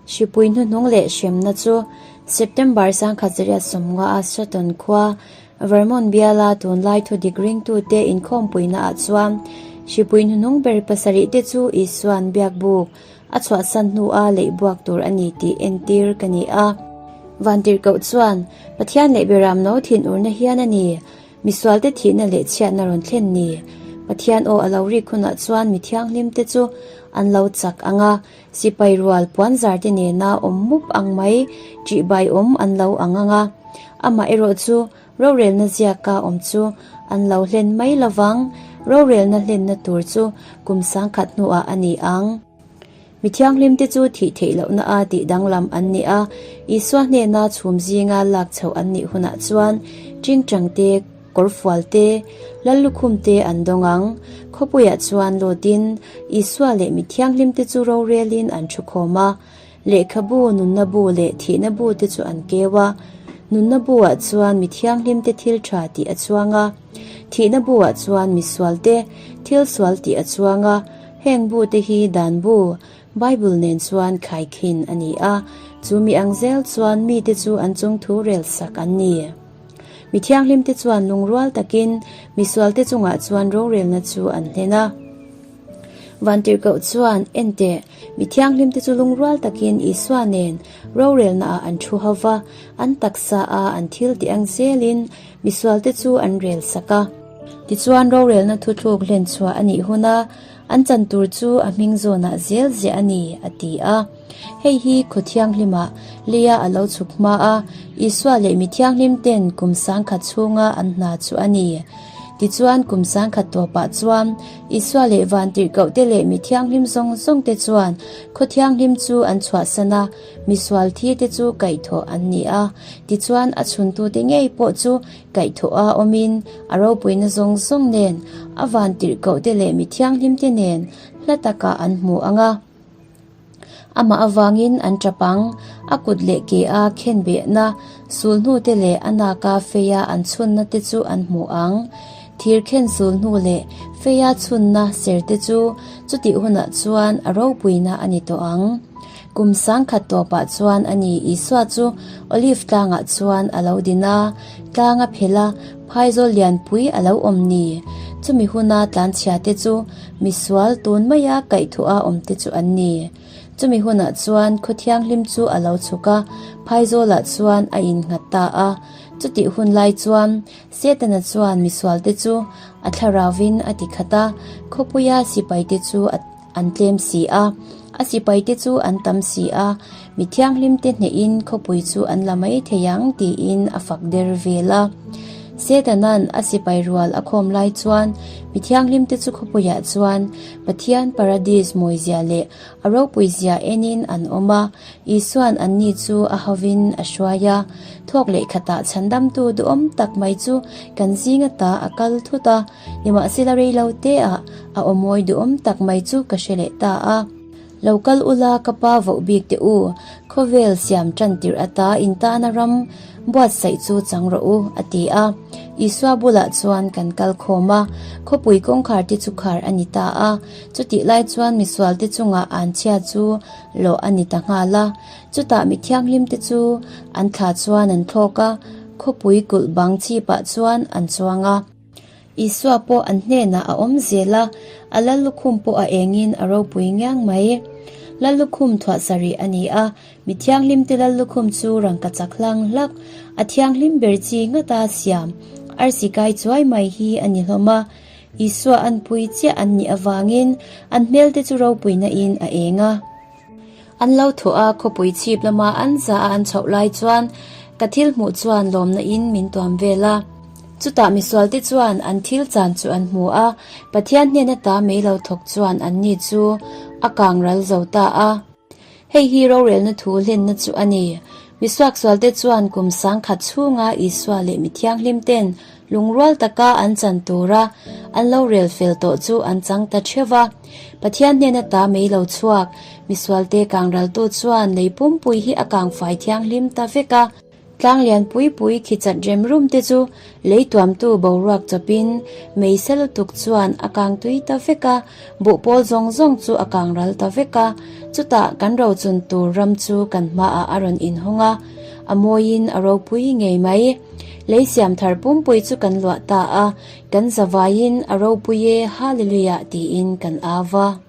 Hripui hnuhnung leh hremna chu September 1950 a Sutton khua, Vermont biala tunlai thudik ringtute inkhawmpuina ah chuan hripui hnuhnung ber pasarihte chu Isua'n biakbuk a chhuahsan hnua leih buak tur a ni tih entir ka ni a. Vantirhkoh chuan Pathian leh Beram no thinurna hian a ni. Misualte thihna leh chhiatna rawn thlen ni. Pathian aw a lo rik hunah chuan mi thianghlimte chu an lo chak ang a, sipai rual puanzarte nena awm mup ang mai ṭihbai awm an lo ang ang a. Amaherawh chu rorelna ziaka awm chu an lo hlen mai lovang, rorelna hlenna tur chu kum sangkhat hnuah a ni ang. Mi thianghlimte chu thih theih lohna a tih danglam an ni a, Isua hnena chhum zinga lak chhoh an nih hunah chuan tingtang te, kawrfual te, lallukhum te an dawng ang. Khawpuiah chuan lawtin Isua leh mi thianghlimte chu rorelin an thu khawm a, lehkhabu, nunna bu leh thihna bu te chu an keu a. Nunna bu-ah chuan mi thianghlimte thil tha tih a chuang a, thihna bu-ah chuan mi sualte thil sual tih a chuang a. Heng bu te hi dan bu, Bible nen chuan khaikhin a ni a, chu mi ang zel chuan mite chu an chung thu rel sak an ni. Mi thianghlimte chuan lungrual takin misualte chungah chuan rorelna chu an hlen a. Vantirhkoh chuan, Enteh, mi thianghlimte chu lungrual takin Isua nen rorelnaah an thu ho va, an taksa a an thil tih ang zelin misualte chu an rel sak a. Tichuan rorelna thuthluk hlen chhuah a nih huna an chan tur chu a hming zawnah zel ziah a ni, a ti a. Hei hi khaw thianghlimah Leia a lo chhuk hma a, Isua leh mi thianghlim ten kum sangkhat chhunga an hna chu a ni. Tichuan kum sangkhat tawpah chuan Isua leh vantirhkohte leh mi thianghlim zawng zawngte chuan khaw thianghlim chu an chhuahsan a, Misual thi te chu kaihthawh an ni a, tichuan a chhuntute ngei pawh chu kaihthawh a awmin a ropuina zawng zawng nen a van tirhkoh te leh mi thianghlim te nen hla takah an hmu ang a. Amah avangin an tap ang, a kut leh ke a khenbehna, sulhnu te leh a naka feia an chhunna te chu an hmu ang. Thir khen sulhnu leh feia chhunna ser te chu chutih hunah chuan a ropuina a ni tawh ang. Kum sangkhat tawpah chuan a ni Isua chu Olive tlangah chuan a lo din a, tlang a phelh a, phaizawl lianpui a lo awm ni. Chumi huna tlanchhiate chu misual tun maia kaihthuah awmte chu an ni. Chumi hunah chuan khaw thianghlim chu a lo chhuk a, phaizawlah chuan a innghat ta a. Chutih hun lai chuan Setana chuan misualte chu a thlarauvin a tikhat a, khawpuia sipaite chu a. An tlem si a, a sipaite chu an tam si a, mi thianghlimte hnehin khawpui chu an la mai thei ang tiin a fak der vel a. Setanan a sipai rual a khawm lai chuan mi thianghlimte chu khawpuiah chuan Pathian paradis mawizia leh a ropuizia enin an awm a, Isua'n anni chu a hovin a hruai a. Thawk leh khatah chhandamtu duhawm tak mai chu kan zinga ta a kal thut a. Nimahsela rei lo te ah a aw mawi duhawm tak mai chu ka hre leh ta a. Lo kal ula ka pa voh bik teh u, khawvel siam tan tirh ata in tana ram buatsaih chu chang rawh u, a ti a. Isua bulah chuan kan kal khawm a, khawpui kawngkhar te chu khar a ni ta a. Chutih lai chuan misual te chungah an chhia chu lawh a ni ta nghal a. Chutah mi thianghlim te chu an thla chuan an thlawk a, khawpui kulh bang chhipah chuan an chuang a. Isua pawh an hnenah a awm zel a, a Lallukhum pawh a engin a ropui ngiang mai. Lallukhum thuah sarih a ni a, mi thianghlimte Lallukhum chu rangka chak hlang hlak, a thianghlim ber chi ngata siam, arsi kai chuai mai hi a ni hlawm a. Isua an pui chiah an nih avangin an hmelte chu ropuina in a eng a. An lo thawh a, khawpui chhip lama an za a an chhoh lai chuan ka thil hmuh chuan lawmna in min tuam vel a. Chutah misualte chuan an thil chan chu an hmu a, Pathian hnen ata mei lo thawk chuan an ni chu a kang ral zo ta a. Hei hi rorelna thu hlenna chu a ni. Misuaksualte chuan kum sangkhat chhunga Isua leh mi thianghlim ten Lungrual taka an chan tura an lo rel fel tawh chu an chang ta theuh va. Pathian hnen ata mei lo chhuak, misualte kangraltu chuan lei pumpui hi a kangfai thianghlim ta vek a. Tlang lian pui pui khi chat rem rum te chu lei tuamtu boruak chawpin mei sa lutuk chuan a kang tui ta vek a, buhpawl zawng zawng chu a kang ral ta vek a. Chutah kan rochun tur ram chu kan hmaah a rawn inhawng a, a mawiin a ropui ngei mai. Lei siam thar pumpui chu kan luah ta a, kan zavaiin a ropui e Hallelujah tiin kan au va.